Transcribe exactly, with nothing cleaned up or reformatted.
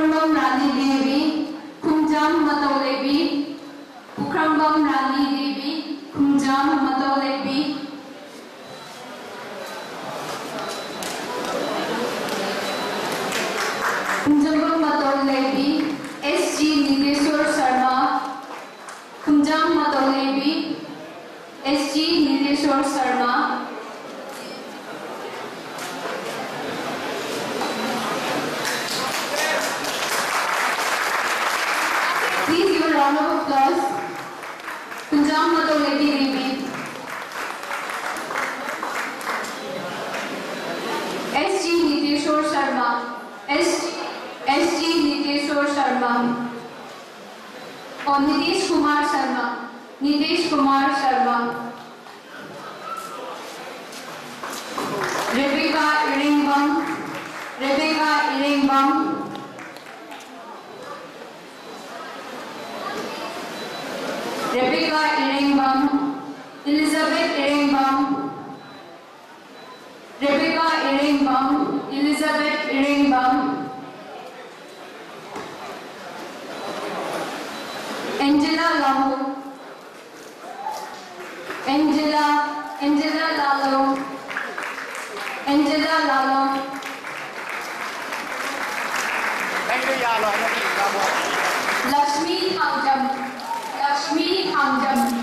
Khumjambam Rani Devi, Khumjam Matau Leibi, Khumjambam Rani Devi, Khumjam Matau Leibi. Khumjambam Matau Leibi, S G Niteshwar Sharma, Khumjam Matau Leibi, S G Niteshwar Sharma. Please give a round of applause. Khumjam Matau Leibi Devi. S G Niteshwar Sharma. S, S G Niteshwar Sharma. Or Nitish Kumar Sharma. Nitish Kumar Sharma. Rebecca Iringbam. Rebecca Iringbam. Rebecca Iringbam. Elizabeth Iringbam. Rebecca Iringbam, Elizabeth Iringbam, Angela Lalo, Angela, Angela Lalo, Angela Lalo, Lakshmi Thangjam, Lakshmi Thangjam.